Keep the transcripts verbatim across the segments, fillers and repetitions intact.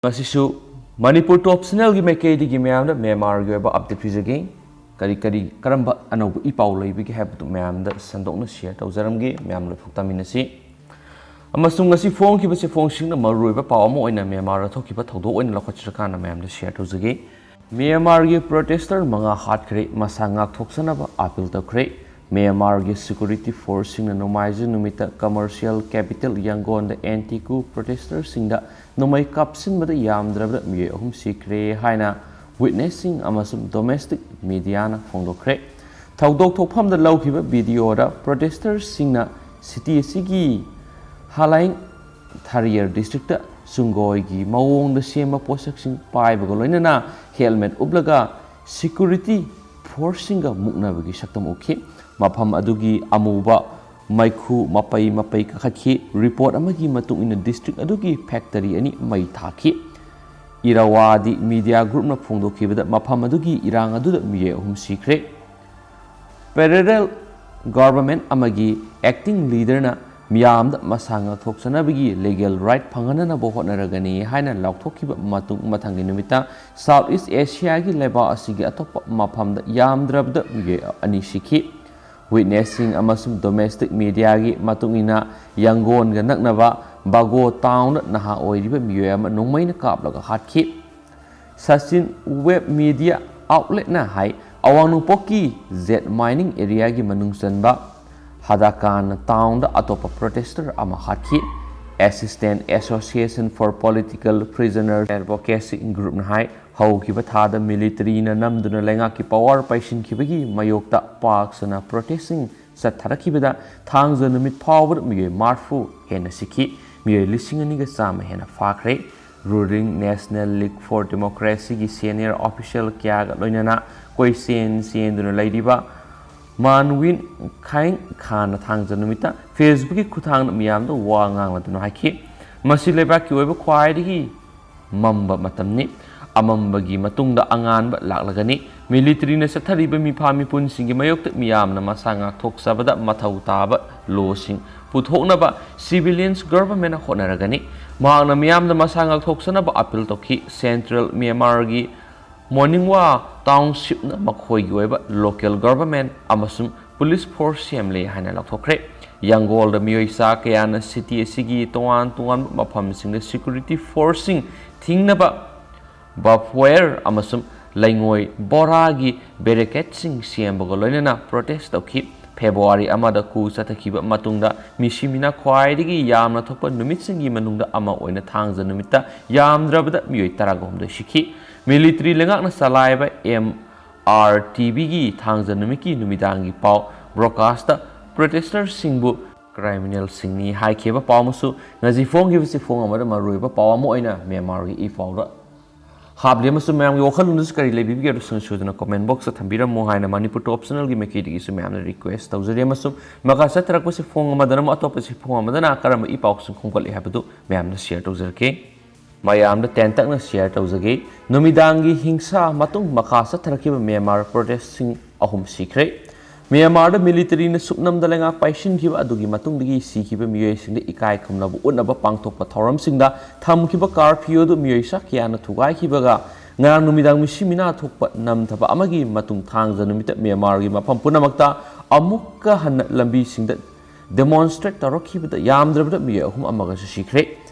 ꯃꯁꯤꯁꯨ ꯃꯅꯤꯄꯨꯔ ꯇꯣꯞ ꯆꯦꯅꯦꯜꯒꯤ ꯃꯥꯏꯀꯩꯗꯒꯤ ꯃꯌꯥꯝꯗ ꯃ꯭ꯌꯥꯟꯃꯥꯔꯒꯤ ꯑꯣꯏꯕ ꯑꯞꯗꯦꯠ ꯄꯤꯖꯒꯦ꯫ ꯀꯔꯤ ꯀꯔꯤ, ꯀꯔꯝꯕ ꯑꯅꯧꯕ ꯏ ꯄꯥꯎ ꯂꯩꯕꯒꯦ ꯍꯥꯏꯕꯗꯨ ꯃꯌꯥꯝꯗ ꯁꯟꯗꯣꯛꯅ ꯁꯤꯌꯔ ꯇꯧꯖꯔꯝꯒꯦ꯫ ꯃꯌꯥꯝ ꯂꯣꯏꯐꯥꯎ ꯇꯥꯃꯤꯟꯅꯁꯤ꯫ ꯑꯃꯁꯨꯡ ꯉꯁꯤ ꯐꯣꯡꯈꯤꯕ ꯆꯦꯐꯣꯡꯁꯤꯡꯅ ꯃꯔꯨꯑꯣꯏꯕ ꯄꯥꯎ ꯑꯃ ꯑꯣꯏꯅ ꯃ꯭ꯌꯥꯟꯃꯥꯔꯗ ꯊꯣꯛꯈꯤꯕ ꯊꯧꯗꯣꯛ ꯑꯣꯏꯅ ꯂꯧꯈꯠꯆꯔꯀꯥꯟꯗ ꯃꯌꯥꯝꯗ ꯁꯤꯌꯔ ꯇꯧꯖꯒꯦ꯫ ꯃ꯭ꯌꯥꯟꯃꯥꯔꯒꯤ ꯄ꯭ꯔꯣꯇꯦꯁꯇꯔ ꯃꯉꯥ ꯍꯥꯠꯈ꯭ꯔꯦ, ꯃꯁꯥ ꯉꯥꯛꯊꯣꯛꯆꯅꯕ ꯑꯥꯄꯤꯜ ꯇꯧꯈ꯭ꯔꯦ꯫ ꯃ꯭ꯌꯥꯟꯃꯥꯔꯒꯤ ꯁꯦꯀ꯭ꯌꯨꯔꯤꯇꯤ ꯐꯣꯔꯁꯁꯤꯡꯅ ꯅꯣꯡꯃꯥꯏꯖꯤꯡ ꯅꯨꯃꯤꯠꯇ ꯀꯃꯔꯁꯤꯌꯦꯜ ꯀꯦꯄꯤꯇꯦꯜ ꯌꯥꯡꯒꯣꯟꯗ ꯑꯦꯟꯇꯤ ꯀꯨ ꯄ꯭ꯔꯣꯇꯦꯁꯇꯔꯁꯤꯡꯗ ꯅꯣꯡꯃꯩ ꯀꯥꯞꯁꯤꯟꯕꯗ ꯌꯥꯝꯗ꯭ꯔꯕꯗ ꯃꯤꯑꯣꯏ ꯑꯍꯨꯝ ꯁꯤꯈ꯭ꯔꯦ ꯍꯥꯏꯅ ꯋꯤꯠꯅꯦꯁꯁꯤꯡ ꯑꯃꯁꯨꯡ ꯗꯣꯃꯦꯁꯇꯤꯛ ꯃꯤꯗꯤꯌꯥꯅ ꯐꯣꯡꯗꯣꯛꯈ꯭ꯔꯦ꯫ ꯊꯧꯗꯣꯛ ꯊꯣꯛꯐꯝꯗ ꯂꯧꯈꯤꯕ ꯚꯤꯗꯤꯑꯣꯗ ꯄ꯭ꯔꯣꯇꯦꯁꯇꯔꯁꯤꯡꯅ ꯁꯤꯇꯤ ꯑꯁꯤꯒꯤ ꯍꯥꯂꯥꯏꯡ ꯊꯥꯔꯤꯌꯔ ꯗꯤꯁꯇ꯭ꯔꯤꯛꯇ ꯆꯨꯡꯒꯣꯏꯒꯤ ꯃꯑꯣꯡꯗ ꯁꯦꯝꯕ ꯄꯣꯠꯁꯛꯁꯤꯡ ꯄꯥꯏꯕꯒ ꯂꯣꯏꯅꯅ ꯍꯦꯜꯃꯦꯠ ꯎꯞꯂꯒ ꯁꯦꯀ꯭ꯌꯨꯔꯤꯇꯤ ꯐꯣꯔꯁꯁꯤꯡꯒ ꯃꯨꯛꯅꯕꯒꯤ ꯁꯛꯇꯝ ꯎꯠꯈꯤ꯫ ꯃꯐꯝ ꯑꯗꯨꯒꯤ ꯑꯃꯨꯕ ꯃꯩꯈꯨ ꯃꯄꯩ ꯃꯄꯩ ꯀꯥꯈꯠꯈꯤ꯫ ꯔꯤꯄꯣꯔꯠ ꯑꯃꯒꯤ ꯃꯇꯨꯡ ꯏꯟꯅ ꯗꯤꯁꯇ꯭ꯔꯤꯛ ꯑꯗꯨꯒꯤ ꯐꯦꯛꯇꯔꯤ ꯑꯅꯤ ꯃꯩ ꯊꯥꯈꯤ꯫ ꯏꯔꯥꯋꯥꯗꯤ ꯃꯤꯗꯤꯌꯥ ꯒ꯭ꯔꯨꯞꯅ ꯐꯣꯡꯗꯣꯛꯈꯤꯕꯗ ꯃꯐꯝ ꯑꯗꯨꯒꯤ ꯏꯔꯥꯡ ꯑꯗꯨꯗ ꯃꯤꯑꯣꯏ ꯑꯍꯨꯝ ꯁꯤꯈ꯭ꯔꯦ꯫ ꯄꯦꯔꯦꯂꯦꯜ ꯒꯚꯔꯟꯃꯦꯟꯠ ꯑꯃꯒꯤ ꯑꯦꯛꯇꯤꯡ ꯂꯤꯗꯔꯅ ꯃꯤꯌꯥꯝꯗ ꯃꯁꯥ ꯉꯥꯛꯊꯣꯛꯆꯅꯕꯒꯤ ꯂꯤꯒꯦꯜ ꯔꯥꯏꯠ ꯐꯪꯍꯟꯅꯅꯕ ꯍꯣꯠꯅꯔꯒꯅꯤ ꯍꯥꯏꯅ ꯂꯥꯎꯊꯣꯛꯈꯤꯕ ꯃꯇꯨꯡ ꯃꯊꯪꯒꯤ ꯅꯨꯃꯤꯠꯇ ꯁꯥꯎꯠ ꯏꯁ ꯑꯦꯁꯤꯌꯥꯒꯤ ꯂꯩꯕꯥꯛ ꯑꯁꯤꯒꯤ ꯑꯇꯣꯞꯄ ꯃꯐꯝꯗ ꯌꯥꯝꯗ꯭ꯔꯕꯗ ꯃꯤꯑꯣꯏ ꯑꯅꯤ ꯁꯤꯈꯤ꯫ ꯋꯤꯠꯅꯦꯁꯁꯤꯡ ꯑꯃꯁꯨꯡ ꯗꯣꯃꯦꯁꯇꯤꯛ ꯃꯤꯗꯤꯌꯥꯒꯤ ꯃꯇꯨꯡ ꯏꯟꯅ, ꯌꯥꯡꯒꯣꯟꯒ ꯅꯛꯅꯕ ꯕꯥꯒꯣ ꯇꯥꯎꯟꯗ ꯅꯍꯥ ꯑꯣꯏꯔꯤꯕ ꯃꯤꯑꯣꯏ ꯑꯃ ꯅꯣꯡꯃꯩꯅ ꯀꯥꯞꯂꯒ ꯍꯥꯠꯈꯤ꯫ ꯁꯆꯤꯟ ꯋꯦꯕ ꯃꯤꯗꯤꯌꯥ ꯑꯥꯎꯠꯂꯦꯠꯅ ꯍꯥꯏ, ꯑꯋꯥꯡ ꯅꯣꯡꯄꯣꯛꯀꯤ ꯖꯦꯠ ꯃꯥꯏꯅꯤꯡ ꯑꯦꯔꯤꯌꯥꯒꯤ ꯃꯅꯨꯡ ꯆꯟꯕ ꯍꯗꯥꯀꯥꯟ ꯇꯥꯎꯟꯗ ꯑꯇꯣꯞꯄ ꯄ꯭ꯔꯣꯇꯦꯁꯇꯔ ꯑꯃ ꯍꯥꯠꯈꯤ꯫ Assistance Association for Political Prisoners Advocacy ꯒ꯭ꯔꯨꯞꯅ ꯍꯥꯏ, ꯍꯧꯈꯤꯕ ꯊꯥꯗ ꯃꯤꯂꯤꯇꯔꯤꯅ ꯅꯝꯗꯨꯅ ꯂꯩꯉꯥꯛꯀꯤ ꯄꯋꯥꯔ ꯄꯥꯏꯁꯤꯟꯈꯤꯕꯒꯤ ꯃꯥꯌꯣꯛꯇ ꯄꯥꯛ ꯁꯟꯅ ꯄ꯭ꯔꯣꯇꯦꯁꯁꯤꯡ ꯆꯠꯊꯔꯛꯈꯤꯕꯗ ꯊꯥꯡꯖ ꯅꯨꯃꯤꯠ ꯐꯥꯎꯕꯗ ꯃꯤꯑꯣꯏ ꯃꯔꯤꯐꯨ ꯍꯦꯟꯅ ꯁꯤꯈꯤ, ꯃꯤꯑꯣꯏ ꯂꯤꯁꯤꯡ ꯑꯅꯤꯒ ꯆꯥꯝꯃ ꯍꯦꯟꯅ ꯐꯥꯈ꯭ꯔꯦ꯫ Ruling National League for Democracyꯒꯤ senior official ꯀꯌꯥꯒ ꯂꯣꯏꯅꯅ ꯀꯣꯏꯆꯦꯟ ꯆꯦꯟꯗꯨꯅ ꯂꯩꯔꯤꯕ ꯃꯥꯟꯋꯤꯟ ꯈꯥꯏꯡ ꯈꯥꯟꯅ ꯊꯥꯡꯖ ꯅꯨꯃꯤꯠꯇ Facebookꯀꯤ ꯈꯨꯠꯊꯥꯡꯗ ꯃꯤꯌꯥꯝꯗ ꯋꯥ ꯉꯥꯡꯂꯗꯨꯅ ꯍꯥꯏꯈꯤ, "ꯃꯁꯤ ꯂꯩꯕꯥꯛꯀꯤ ꯑꯣꯏꯕ ꯈ꯭ꯋꯥꯏꯗꯒꯤ ꯃꯝꯕ ꯃꯇꯝꯅꯤ꯫ ꯑꯃꯝꯕꯒꯤ ꯃꯇꯨꯡꯗ ꯑꯉꯥꯟꯕ ꯂꯥꯛꯂꯒꯅꯤ꯫ ꯃꯤꯂꯤꯇꯔꯤꯅ ꯆꯠꯊꯔꯤꯕ ꯃꯤꯐꯥ ꯃꯤꯄꯨꯟꯁꯤꯡꯒꯤ ꯃꯥꯌꯣꯛꯇ ꯃꯤꯌꯥꯝꯅ ꯃꯁꯥ ꯉꯥꯛꯊꯣꯛꯆꯕꯗ ꯃꯊꯧ ꯇꯥꯕ ꯂꯣꯁꯤꯡ ꯄꯨꯊꯣꯛꯅꯕ civilians government ꯍꯣꯠꯅꯔꯒꯅꯤ꯫ ꯃꯍꯥꯛꯅ ꯃꯤꯌꯥꯝꯗ ꯃꯁꯥ ꯉꯥꯛꯊꯣꯛꯆꯅꯕ ꯑꯥꯄꯤꯜ ꯇꯧꯈꯤ꯫ ꯁꯦꯟꯇ꯭ꯔꯦꯜ ꯃ꯭ꯌꯥꯟꯃꯥꯔꯒꯤ ꯃꯣꯅꯤꯡꯋꯥ ꯇꯥꯎꯟꯁꯤꯞꯅ ꯃꯈꯣꯏꯒꯤ ꯑꯣꯏꯕ local government ꯑꯃꯁꯨꯡ police force ꯁꯦꯝꯂꯦ ꯍꯥꯏꯅ ꯂꯥꯎꯊꯣꯛꯈ꯭ꯔꯦ꯫ ꯌꯥꯡꯒꯣꯜꯗ ꯃꯤꯑꯣꯏ ꯆꯥ ꯀꯌꯥꯅ city ꯑꯁꯤꯒꯤ ꯇꯣꯉꯥꯟ ꯇꯣꯉꯥꯟꯕ ꯃꯐꯝꯁꯤꯡꯗ security forceꯁꯤꯡ ꯊꯤꯡꯅꯕ barbed wire ꯑꯃꯁꯨꯡ ꯂꯩꯉꯣꯏ ꯕꯣꯔꯥꯒꯤ barricadeꯁꯤꯡ ꯁꯦꯝꯕꯒ ꯂꯣꯏꯅꯅ protest ꯇꯧꯈꯤ꯫ ꯐꯦꯕ꯭ꯔꯨꯋꯥꯔꯤ ꯑꯃꯗ coup ꯆꯠꯊꯈꯤꯕ ꯃꯇꯨꯡꯗ ꯃꯤꯁꯤ ꯃꯤꯅꯥ ꯈ꯭ꯋꯥꯏꯗꯒꯤ ꯌꯥꯝꯅ ꯊꯣꯛꯄ ꯅꯨꯃꯤꯠꯁꯤꯡꯒꯤ ꯃꯅꯨꯡꯗ ꯑꯃ ꯑꯣꯏꯅ ꯊꯥꯡꯖ ꯅꯨꯃꯤꯠꯇ ꯌꯥꯝꯗ꯭ꯔꯕꯗ ꯃꯤꯑꯣꯏ ꯇꯔꯥꯒ ꯍꯨꯝꯗꯣꯏ ꯁꯤꯈꯤ꯫ ꯃꯤꯂꯤꯇꯔꯤ ꯂꯩꯉꯥꯛꯅ ꯆꯂꯥꯏꯕ M R T Vꯒꯤ ꯊꯥꯡꯖ ꯅꯨꯃꯤꯠꯀꯤ ꯅꯨꯃꯤꯗꯥꯡꯒꯤ ꯄꯥꯎ broadcastꯇ protesterꯁꯤꯡꯕꯨ criminalꯁꯤꯡꯅꯤ ꯍꯥꯏꯈꯤꯕ ꯄꯥꯎ ꯑꯃꯁꯨ ꯉꯁꯤ ꯐꯣꯡꯈꯤꯕꯁꯤ ꯐꯣꯡ ꯑꯃꯗ ꯃꯔꯨꯑꯣꯏꯕ ꯄꯥꯎ ꯑꯃ ꯑꯣꯏꯅ ꯃ꯭ꯌꯥꯟꯃꯥꯔꯒꯤ ꯏ ꯄꯥꯎꯗ ꯍꯥꯞꯂꯤ ꯑꯃꯁꯨꯡ ꯃꯌꯥꯝꯒꯤ ꯋꯥꯈꯜꯂꯣꯟꯗꯁꯨ ꯀꯔꯤ ꯂꯩꯕꯤꯕꯒꯦ ꯍꯥꯏꯕꯗꯨ ꯁꯪꯁꯣꯏꯗꯅ comment boxꯇ ꯊꯝꯕꯤꯔꯝꯃꯨ ꯍꯥꯏꯅ ꯃꯅꯤꯄꯨꯔ ꯇꯣꯞ ꯆꯦꯅꯦꯜꯒꯤ ꯃꯥꯏꯀꯩꯗꯒꯤꯁꯨ ꯃꯌꯥꯝꯅ request ꯇꯧꯖꯔꯤ꯫ ꯑꯃꯁꯨꯡ ꯃꯈꯥ ꯆꯠꯊꯔꯛꯄꯁꯤ ꯐꯣꯡ ꯑꯃꯗꯅ ꯑꯃꯨꯛ ꯑꯇꯣꯞꯄꯁꯤ ꯐꯣꯡ ꯑꯃꯗꯅ ꯀꯔꯝꯕ ꯏ ꯄꯥꯎꯁꯤꯡ ꯈꯣꯝꯒꯠꯂꯤ ꯍꯥꯏꯕꯗꯨ ꯃꯌꯥꯝꯅ share ꯇꯧꯖꯔꯛꯀꯦ꯫ ꯃꯌꯥꯝꯗ ꯇꯦꯟꯇꯛꯅ share ꯇꯧꯖꯒꯦ꯫ ꯅꯨꯃꯤꯗꯥꯡꯒꯤ ꯍꯤꯡꯁꯥ ꯃꯇꯨꯡ ꯃꯈꯥ ꯆꯠꯊꯔꯛꯈꯤꯕ ꯃ꯭ꯌꯥꯟꯃꯥꯔ protestꯁꯤꯡ ꯑꯍꯨꯝ ꯁꯤꯈ꯭ꯔꯦ꯫ ꯃ꯭ꯌꯥꯟꯃꯥꯔꯗ ꯃꯤꯂꯤꯇꯔꯤꯅ ꯁꯨꯞꯅꯝꯗ ꯂꯩꯉꯥꯛ ꯄꯥꯏꯁꯤꯟꯈꯤꯕ ꯑꯗꯨꯒꯤ ꯃꯇꯨꯡꯗꯒꯤ ꯁꯤꯈꯤꯕ ꯃꯤꯑꯣꯏꯁꯤꯡꯗ ꯏꯀꯥꯏ ꯈꯨꯝꯅꯕ ꯎꯠꯅꯕ ꯄꯥꯡꯊꯣꯛꯄ ꯊꯧꯔꯝꯁꯤꯡꯗ ꯊꯝꯈꯤꯕ curfew ꯑꯗꯨ ꯃꯤꯑꯣꯏ ꯆꯥ ꯀꯌꯥꯅ ꯊꯨꯒꯥꯏꯈꯤꯕꯒ ꯉꯔꯥꯡ ꯅꯨꯃꯤꯗꯥꯡ ꯃꯤꯁꯤ ꯃꯤꯅꯥ ꯊꯣꯛꯄ ꯅꯝꯊꯕ ꯑꯃꯒꯤ ꯃꯇꯨꯡ ꯊꯥꯡꯖ ꯅꯨꯃꯤꯠꯇ ꯃ꯭ꯌꯥꯟꯃꯥꯔꯒꯤ ꯃꯐꯝ ꯄꯨꯝꯅꯃꯛꯇ ꯑꯃꯨꯛꯀ ꯍꯟꯅ ꯂꯝꯕꯤꯁꯤꯡꯗ demonstrate ꯇꯧꯔꯛꯈꯤꯕꯗ ꯌꯥꯝꯗ꯭ꯔꯕꯗ ꯃꯤꯑꯣꯏ ꯑꯍꯨꯝ ꯑꯃꯒꯁꯨ ꯁꯤꯈ꯭ꯔꯦ꯫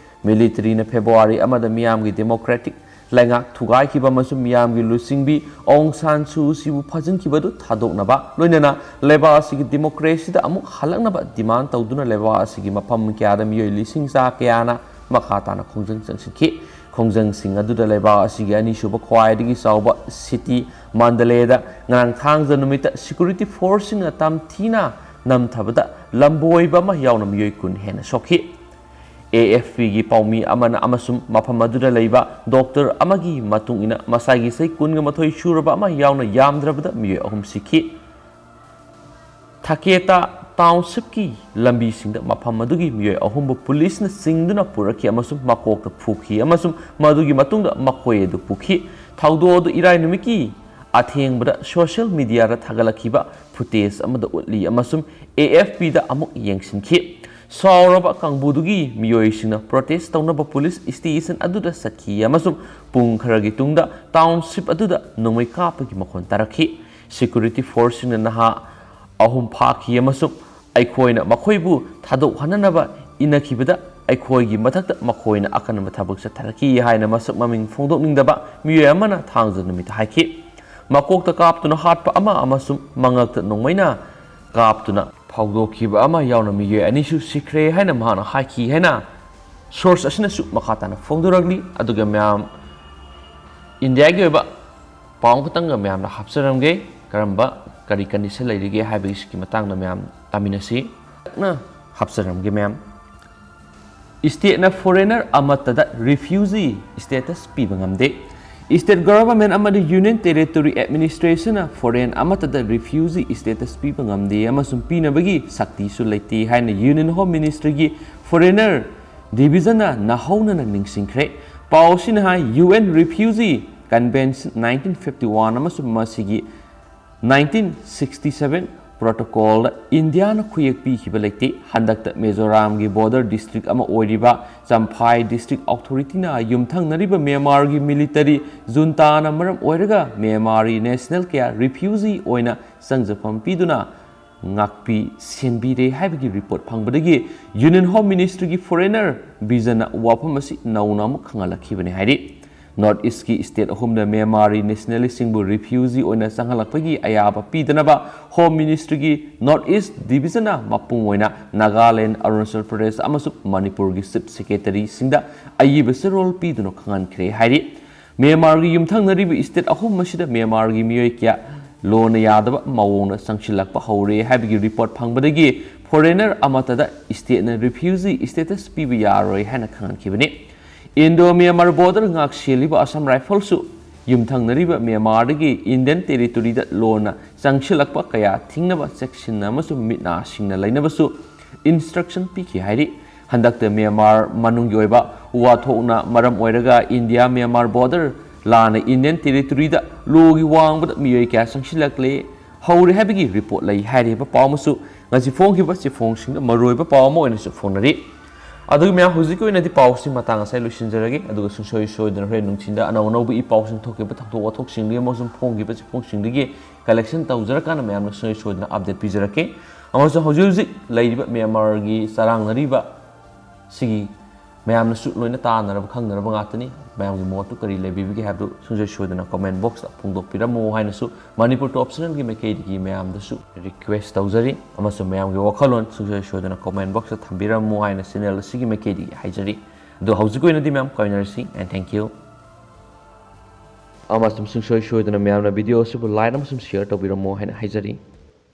ꯃꯤꯂꯤꯇꯔꯤꯅ ꯐꯦꯕ꯭ꯔꯨꯋꯥꯔꯤ ꯑꯃꯗ ꯃꯤꯌꯥꯝꯒꯤ democratic ꯂꯩꯉꯥꯛ ꯊꯨꯒꯥꯏꯈꯤꯕ ꯑꯃꯁꯨꯡ ꯃꯤꯌꯥꯝꯒꯤ ꯂꯨꯆꯤꯡꯕꯤ ꯑꯣꯡ ꯁꯥꯟ ꯁꯨ ꯆꯤꯕꯨ ꯐꯥꯖꯤꯟꯈꯤꯕ ꯑꯗꯨ ꯊꯥꯗꯣꯛꯅꯕ, ꯂꯣꯏꯅꯅ ꯂꯩꯕꯥꯛ ꯑꯁꯤꯒꯤ democracyꯗ ꯑꯃꯨꯛ ꯍꯜꯂꯛꯅꯕ demand ꯇꯧꯗꯨꯅ ꯂꯩꯕꯥꯛ ꯑꯁꯤꯒꯤ ꯃꯐꯝ ꯀꯌꯥꯗ ꯃꯤꯑꯣꯏ ꯂꯤꯁꯤꯡ ꯆꯥ ꯀꯌꯥꯅ ꯃꯈꯥ ꯇꯥꯅ ꯈꯣꯡꯖꯪ ꯆꯪꯁꯤꯟꯈꯤ꯫ ꯈꯣꯡꯖꯪꯁꯤꯡ ꯑꯗꯨꯗ ꯂꯩꯕꯥꯛ ꯑꯁꯤꯒꯤ ꯑꯅꯤꯁꯨꯕ ꯈ꯭ꯋꯥꯏꯗꯒꯤ ꯆꯥꯎꯕ city ꯃꯥꯟꯗꯂꯦꯗ ꯉꯔꯥꯡ ꯊꯥꯡꯖ ꯅꯨꯃꯤꯠꯇ security forceꯁꯤꯡꯅ ꯇꯝꯊꯤꯅ ꯅꯝꯊꯕꯗ ꯂꯝꯕꯣꯏꯕ ꯑꯃ ꯌꯥꯎꯅ ꯃꯤꯑꯣꯏ ꯀꯨꯟ ꯍꯦꯟꯅ ꯁꯣꯛꯈꯤ꯫ AFPꯒꯤ ꯄꯥꯎꯃꯤ ꯑꯃꯅ ꯑꯃꯁꯨꯡ ꯃꯐꯝ ꯑꯗꯨꯗ ꯂꯩꯕ doctor ꯑꯃꯒꯤ ꯃꯇꯨꯡ ꯏꯟꯅ ꯃꯁꯥꯒꯤ ꯆꯍꯤ ꯀꯨꯟꯒ ꯃꯥꯊꯣꯏ ꯁꯨꯔꯕ ꯑꯃ ꯌꯥꯎꯅ ꯌꯥꯝꯗ꯭ꯔꯕꯗ ꯃꯤꯑꯣꯏ ꯑꯍꯨꯝ ꯁꯤꯈꯤ꯫ ꯊꯥꯀꯦꯇꯥ ꯇꯥꯎꯟꯁꯤꯞꯀꯤ ꯂꯝꯕꯤꯁꯤꯡꯗ ꯃꯐꯝ ꯑꯗꯨꯒꯤ ꯃꯤꯑꯣꯏ ꯑꯍꯨꯝꯕꯨ ꯄꯨꯂꯤꯁꯅ ꯆꯤꯡꯗꯨꯅ ꯄꯨꯔꯛꯈꯤ ꯑꯃꯁꯨꯡ ꯃꯀꯣꯛꯇ ꯐꯨꯈꯤ ꯑꯃꯁꯨꯡ ꯃꯗꯨꯒꯤ ꯃꯇꯨꯡꯗ ꯃꯈꯣꯏ ꯑꯗꯨ ꯄꯨꯈꯤ꯫ ꯊꯧꯗꯣꯛ ꯑꯗꯨ ꯏꯔꯥꯏ ꯅꯨꯃꯤꯠꯀꯤ ꯑꯊꯦꯡꯕꯗ ꯁꯣꯁꯤꯌꯦꯜ ꯃꯤꯗꯤꯌꯥꯗ ꯊꯥꯒꯠꯂꯛꯈꯤꯕ ꯐꯨꯇꯦꯖ ꯑꯃꯗ ꯎꯠꯂꯤ ꯑꯃꯁꯨꯡ ꯑꯦ ꯑꯦꯐ ꯄꯤꯗ ꯑꯃꯨꯛ ꯌꯦꯡꯁꯤꯟꯈꯤ꯫ ꯁꯥꯎꯔꯕ ꯀꯥꯡꯕꯨꯗꯨꯒꯤ ꯃꯤꯑꯣꯏꯁꯤꯡꯅ ꯄ꯭ꯔꯣꯇꯦꯁ ꯇꯧꯅꯕ ꯄꯨꯂꯤꯁ ꯁ꯭ꯇꯦꯁꯟ ꯑꯗꯨꯗ ꯆꯠꯈꯤ ꯑꯃꯁꯨꯡ ꯄꯨꯡ ꯈꯔꯒꯤ ꯇꯨꯡꯗ ꯇꯥꯎꯟꯁꯤꯞ ꯑꯗꯨꯗ ꯅꯣꯡꯃꯩ ꯀꯥꯞꯄꯒꯤ ꯃꯈꯣꯟ ꯇꯥꯔꯛꯈꯤ꯫ ꯁꯦꯀ꯭ꯌꯨꯔꯤꯇꯤ ꯐꯣꯔꯁꯁꯤꯡꯅ ꯅꯍꯥ ꯑꯍꯨꯝ ꯐꯥꯈꯤ ꯑꯃꯁꯨꯡ ꯑꯩꯈꯣꯏꯅ ꯃꯈꯣꯏꯕꯨ ꯊꯥꯗꯣꯛꯍꯟꯅꯅꯕ ꯏꯟꯅꯈꯤꯕꯗ ꯑꯩꯈꯣꯏꯒꯤ ꯃꯊꯛꯇ ꯃꯈꯣꯏꯅ ꯑꯀꯟꯕ ꯊꯕꯛ ꯆꯠꯊꯔꯛꯈꯤ ꯍꯥꯏꯅ ꯃꯁꯛ ꯃꯃꯤꯡ ꯐꯣꯡꯗꯣꯛꯅꯤꯡꯗꯕ ꯃꯤꯑꯣꯏ ꯑꯃꯅ ꯊꯥꯡꯖ ꯅꯨꯃꯤꯠꯇ ꯍꯥꯏꯈꯤ꯫ ꯃꯀꯣꯛꯇ ꯀꯥꯞꯇꯨꯅ ꯍꯥꯠꯄ ꯑꯃ ꯑꯃꯁꯨꯡ ꯃꯉꯛꯇ ꯅꯣꯡꯃꯩꯅ ꯀꯥꯞꯇꯨꯅ ꯐꯥꯎꯗꯣꯛꯈꯤꯕ ꯑꯃ ꯌꯥꯎꯅ ꯃꯤꯑꯣꯏ ꯑꯅꯤꯁꯨ ꯁꯤꯈ꯭ꯔꯦ ꯍꯥꯏꯅ ꯃꯍꯥꯛꯅ ꯍꯥꯏꯈꯤ ꯍꯥꯏꯅ ꯁꯣꯔꯁ ꯑꯁꯤꯅꯁꯨ ꯃꯈꯥ ꯇꯥꯅ ꯐꯣꯡꯗꯣꯔꯛꯂꯤ꯫ ꯑꯗꯨꯒ ꯃꯌꯥꯝ, ꯏꯟꯗꯤꯌꯥꯒꯤ ꯑꯣꯏꯕ ꯄꯥꯎ ꯈꯛꯇꯪꯒ ꯃꯌꯥꯝꯅ ꯍꯥꯞꯆꯔꯝꯒꯦ꯫ ꯀꯔꯝꯕ, ꯀꯔꯤ ꯀꯟꯗꯤꯁꯟ ꯂꯩꯔꯤꯒꯦ ꯍꯥꯏꯕꯒꯤ ꯃꯇꯥꯡꯗ ꯃꯌꯥꯝ ꯇꯥꯃꯤꯟꯅꯁꯤ꯫ ꯅ ꯍꯥꯞꯆꯔꯝꯒꯦ ꯃꯌꯥꯝ꯫ ꯁ꯭ꯇꯦꯠꯅ ꯐꯣꯔꯦꯅꯔ ꯑꯃꯠꯇꯗ ꯔꯤꯐ꯭ꯌꯨꯖꯤ ꯁ꯭ꯇꯦꯇꯁ ꯄꯤꯕ ꯉꯝꯗꯦ꯫ ꯁ꯭ꯇꯦꯠ ꯒꯚꯔꯟꯃꯦꯟꯠ ꯑꯃꯗꯤ ꯌꯨꯅꯤꯌꯟ ꯇꯦꯔꯤꯇꯣꯔꯤ ꯑꯦꯗꯃꯤꯅꯤꯁꯇ꯭ꯔꯦꯁꯟꯅ ꯐꯣꯔꯦꯟ ꯑꯃꯠꯇꯗ ꯔꯤꯐ꯭ꯌꯨꯖꯤ ꯁ꯭ꯇꯦꯇꯁ ꯄꯤꯕ ꯉꯝꯗꯦ ꯑꯃꯁꯨꯡ ꯄꯤꯅꯕꯒꯤ ꯁꯛꯇꯤꯁꯨ ꯂꯩꯇꯦ ꯍꯥꯏꯅ ꯌꯨꯅꯤꯌꯟ ꯍꯣꯝ ꯃꯤꯅꯤꯁꯇ꯭ꯔꯤꯒꯤ ꯐꯣꯔꯦꯅꯔ ꯗꯤꯕꯤꯖꯟꯅ ꯅꯧꯍꯧꯅꯅ ꯅꯤꯡꯁꯤꯡꯈ꯭ꯔꯦ꯫ ꯄꯥꯎ ꯑꯁꯤꯅ ꯍꯥꯏ, U N refugee convention nineteen fifty one ꯑꯃꯁꯨꯡ ꯃꯁꯤꯒꯤ ꯅꯥꯏꯟꯇꯤꯟ ꯁꯤꯛꯁꯇꯤ ꯁꯚꯦꯟ ꯄ꯭ꯔꯣꯇꯣꯀꯣꯜꯗ ꯏꯟꯗꯤꯌꯥꯅ ꯈꯨꯌꯦꯛ ꯄꯤꯈꯤꯕ ꯂꯩꯇꯦ꯫ ꯍꯟꯗꯛꯇ ꯃꯤꯖꯣꯔꯥꯝꯒꯤ ꯕꯣꯔꯗꯔ ꯗꯤꯁꯇ꯭ꯔꯤꯛ ꯑꯃ ꯑꯣꯏꯔꯤꯕ ꯆꯝꯐꯥꯏ ꯗꯤꯁꯇ꯭ꯔꯤꯛ ꯑꯣꯊꯣꯔꯤꯇꯤꯅ ꯌꯨꯝꯊꯪꯅꯔꯤꯕ ꯃ꯭ꯌꯥꯟꯃꯥꯔꯒꯤ ꯃꯤꯂꯤꯇꯔꯤ ꯖꯨꯟꯇꯥꯅ ꯃꯔꯝ ꯑꯣꯏꯔꯒ ꯃ꯭ꯌꯥꯟꯃꯥꯔꯤ ꯅꯦꯁꯅꯦꯜ ꯀꯌꯥ ꯔꯤꯐ꯭ꯌꯨꯖꯤ ꯑꯣꯏꯅ ꯆꯪꯖꯐꯝ ꯄꯤꯗꯨꯅ ꯉꯥꯛꯄꯤ ꯁꯦꯟꯕꯤꯔꯦ ꯍꯥꯏꯕꯒꯤ ꯔꯤꯄꯣꯔꯠ ꯐꯪꯕꯗꯒꯤ ꯌꯨꯅꯤꯌꯟ ꯍꯣꯝ ꯃꯤꯅꯤꯁꯇ꯭ꯔꯤꯒꯤ ꯐꯣꯔꯦꯅꯔ ꯗꯤꯕꯤꯖꯟꯅ ꯋꯥꯐꯝ ꯑꯁꯤ ꯅꯧꯅ ꯑꯃꯨꯛ ꯈꯪꯍꯜꯂꯛꯈꯤꯕꯅꯤ ꯍꯥꯏꯔꯤ꯫ ꯅꯣꯔꯠ ꯏꯁ꯭ꯠꯀꯤ ꯁ꯭ꯇꯦꯠ ꯑꯍꯨꯝꯗ ꯃ꯭ꯌꯥꯟꯃꯥꯔꯤ ꯅꯦꯁꯅꯦꯂꯤꯁ꯭ꯠꯁꯤꯡꯕꯨ ꯔꯤꯐ꯭ꯌꯨꯖꯤ ꯑꯣꯏꯅ ꯆꯪꯍꯜꯂꯛꯄꯒꯤ ꯑꯌꯥꯕ ꯄꯤꯗꯅꯕ ꯍꯣꯝ ꯃꯤꯅꯤꯁꯇ꯭ꯔꯤꯒꯤ ꯅꯣꯔꯠ ꯏꯁ꯭ꯠ ꯗꯤꯕꯤꯖꯟꯅ ꯃꯄꯨꯡ ꯑꯣꯏꯅ ꯅꯥꯒꯥꯂꯦꯟꯗ, ꯑꯔꯨꯅꯥꯆꯜ ꯄ꯭ꯔꯗꯦꯁ ꯑꯃꯁꯨꯡ ꯃꯅꯤꯄꯨꯔꯒꯤ ꯆꯤꯐ ꯁꯦꯀ꯭ꯔꯦꯇꯔꯤꯁꯤꯡꯗ ꯑꯏꯕ ꯆꯦꯔꯣꯜ ꯄꯤꯗꯨꯅ ꯈꯪꯍꯟꯈ꯭ꯔꯦ ꯍꯥꯏꯔꯤ꯫ ꯃ꯭ꯌꯥꯟꯃꯥꯔꯒꯤ ꯌꯨꯝꯊꯪꯅꯔꯤꯕ ꯁ꯭ꯇꯦꯠ ꯑꯍꯨꯝ ꯑꯁꯤꯗ ꯃ꯭ꯌꯥꯟꯃꯥꯔꯒꯤ ꯃꯤꯑꯣꯏ ꯀꯌꯥ ꯂꯣꯟꯅ ꯌꯥꯗꯕ ꯃꯑꯣꯡꯗ ꯆꯪꯁꯤꯜꯂꯛꯄ ꯍꯧꯔꯦ ꯍꯥꯏꯕꯒꯤ ꯔꯤꯄꯣꯔꯠ ꯐꯪꯕꯗꯒꯤ ꯐꯣꯔꯦꯅꯔ ꯑꯃꯠꯇꯗ ꯁ꯭ꯇꯦꯠꯅ ꯔꯤꯐ꯭ꯌꯨꯖꯤ ꯁ꯭ꯇꯦꯇꯁ ꯄꯤꯕ ꯌꯥꯔꯣꯏ ꯍꯥꯏꯅ ꯈꯪꯍꯟꯈꯤꯕꯅꯤ꯫ ꯏꯟꯗꯣ ꯃ꯭ꯌꯥꯟꯃꯥꯔ ꯕꯣꯔꯗꯔ ꯉꯥꯛ ꯁꯦꯜꯂꯤꯕ ꯑꯁꯥꯝ ꯔꯥꯏꯐꯜꯁꯨ ꯌꯨꯝꯊꯪꯅꯔꯤꯕ ꯃ꯭ꯌꯥꯟꯃꯥꯔꯗꯒꯤ ꯏꯟꯗꯤꯌꯟ ꯇꯦꯔꯤꯇꯣꯔꯤꯗ ꯂꯣꯟꯅ ꯆꯪꯁꯤꯜꯂꯛꯄ ꯀꯌꯥ ꯊꯤꯡꯅꯕ ꯆꯦꯛꯁꯤꯟꯅ ꯑꯃꯁꯨꯡ ꯃꯤꯠ ꯅꯥ ꯁꯤꯡꯅ ꯂꯩꯅꯕꯁꯨ instruction ꯄꯤꯈꯤ ꯍꯥꯏꯔꯤ꯫ ꯍꯟꯗꯛꯇ ꯃ꯭ꯌꯥꯟꯃꯥꯔ ꯃꯅꯨꯡꯒꯤ ꯑꯣꯏꯕ ꯋꯥꯊꯣꯛꯅ ꯃꯔꯝ ꯑꯣꯏꯔꯒ ꯏꯟꯗꯤꯌꯥ ꯃ꯭ꯌꯥꯟꯃꯥꯔ ꯕꯣꯔꯗꯔ ꯂꯥꯟꯅ ꯏꯟꯗꯤꯌꯟ ꯇꯦꯔꯤꯇꯣꯔꯤꯗ ꯂꯣꯒꯤ ꯋꯥꯡꯃꯗ ꯃꯤꯑꯣꯏ ꯀꯌꯥ ꯆꯪꯁꯤꯜꯂꯛꯂꯦ ꯍꯧꯔꯦ ꯍꯥꯏꯕꯒꯤ ꯔꯤꯄꯣꯔꯠ ꯂꯩ ꯍꯥꯏꯔꯤꯕ ꯄꯥꯎ ꯑꯃꯁꯨ ꯉꯁꯤ ꯐꯣꯡꯈꯤꯕ ꯆꯦꯐꯣꯡꯁꯤꯡꯗ ꯃꯔꯨꯑꯣꯏꯕ ꯄꯥꯎ ꯑꯃ ꯑꯣꯏꯅꯁꯨ ꯐꯣꯡꯅꯔꯤ꯫ ꯑꯗꯨꯒ ꯃꯌꯥꯝ, ꯍꯧꯖꯤꯛꯀꯤ ꯑꯣꯏꯅꯗꯤ ꯄꯥꯎꯁꯤ ꯃꯇꯥꯡ ꯑꯁꯤꯗ ꯂꯣꯏꯁꯤꯟꯖꯔꯒꯦ꯫ ꯑꯗꯨꯒ ꯁꯨꯡꯁꯣꯏ ꯁꯣꯏꯗꯅ ꯍꯣꯔꯦꯟ ꯅꯨꯡꯊꯤꯟꯗ ꯑꯅꯧ ꯑꯅꯧꯕ ꯏ ꯄꯥꯎꯁꯤꯡ ꯊꯣꯛꯈꯤꯕ ꯊꯧꯗꯣꯛ ꯋꯥꯊꯣꯛꯁꯤꯡꯗꯒꯤ ꯑꯃꯁꯨꯡ ꯐꯣꯡꯈꯤꯕ ꯆꯦꯐꯣꯡꯁꯤꯡꯗꯒꯤ ꯀꯂꯦꯛꯁꯟ ꯇꯧꯖꯔꯀꯥꯟꯗ ꯃꯌꯥꯝꯅ ꯁꯨꯡꯁꯣꯏ ꯁꯣꯏꯗꯅ ꯑꯞꯗꯦꯠ ꯄꯤꯖꯔꯛꯀꯦ꯫ ꯑꯃꯁꯨꯡ ꯍꯧꯖꯤꯛ ꯍꯧꯖꯤꯛ ꯂꯩꯔꯤꯕ ꯃ꯭ꯌꯥꯟꯃꯥꯔꯒꯤ ꯆꯔꯥꯡꯅꯔꯤꯕ ꯁꯤꯒꯤ ꯃꯌꯥꯝꯅꯁꯨ ꯂꯣꯏꯅ ꯇꯥꯟꯅꯔꯕ ꯈꯪꯅꯔꯕ ꯉꯥꯛꯇꯅꯤ꯫ ꯃꯌꯥꯝꯒꯤ ꯃꯣꯠꯇꯨ ꯀꯔꯤ ꯂꯩꯕꯤꯕꯒꯦ ꯍꯥꯏꯕꯗꯨ ꯁꯨꯡꯁꯣꯏ ꯁꯣꯏꯗꯅ ꯀꯣꯃꯦꯟ ꯕꯣꯛꯁꯇ ꯐꯣꯡꯗꯣꯛꯄꯤꯔꯝꯃꯨ ꯍꯥꯏꯅꯁꯨ ꯃꯅꯤꯄꯨꯔ ꯇꯣꯞ ꯆꯦꯅꯦꯜꯒꯤ ꯃꯥꯏꯀꯩꯗꯒꯤ ꯃꯌꯥꯝꯗꯁꯨ ꯔꯤꯀ꯭ꯋꯦꯁ ꯇꯧꯖꯔꯤ꯫ ꯑꯃꯁꯨꯡ ꯃꯌꯥꯝꯒꯤ ꯋꯥꯈꯜꯂꯣꯟ ꯁꯨꯡꯁꯣꯏ ꯁꯣꯏꯗꯅ ꯀꯣꯃꯦꯟ ꯕꯣꯛꯁꯇ ꯊꯝꯕꯤꯔꯝꯃꯨ ꯍꯥꯏꯅ ꯆꯦꯅꯦꯜ ꯑꯁꯤꯒꯤ ꯃꯥꯏꯀꯩꯗꯒꯤ ꯍꯥꯏꯖꯔꯤ꯫ ꯑꯗꯣ ꯍꯧꯖꯤꯛꯀꯤ ꯑꯣꯏꯅꯗꯤ ꯃꯌꯥꯝ ꯀꯥꯏꯅꯔꯁꯤ, and thank you꯫ ꯑꯃꯁꯨꯡ ꯁꯨꯡꯁꯣꯏ ꯁꯣꯏꯗꯅ ꯃꯌꯥꯝꯅ ꯚꯤꯗꯤꯑꯣ ꯑꯁꯤꯕꯨ ꯂꯥꯏꯛ ꯑꯃꯁꯨꯡ ꯁꯤꯌꯔ ꯇꯧꯕꯤꯔꯝꯃꯣ ꯍꯥꯏꯅ ꯍꯥꯏꯖꯔꯤ꯫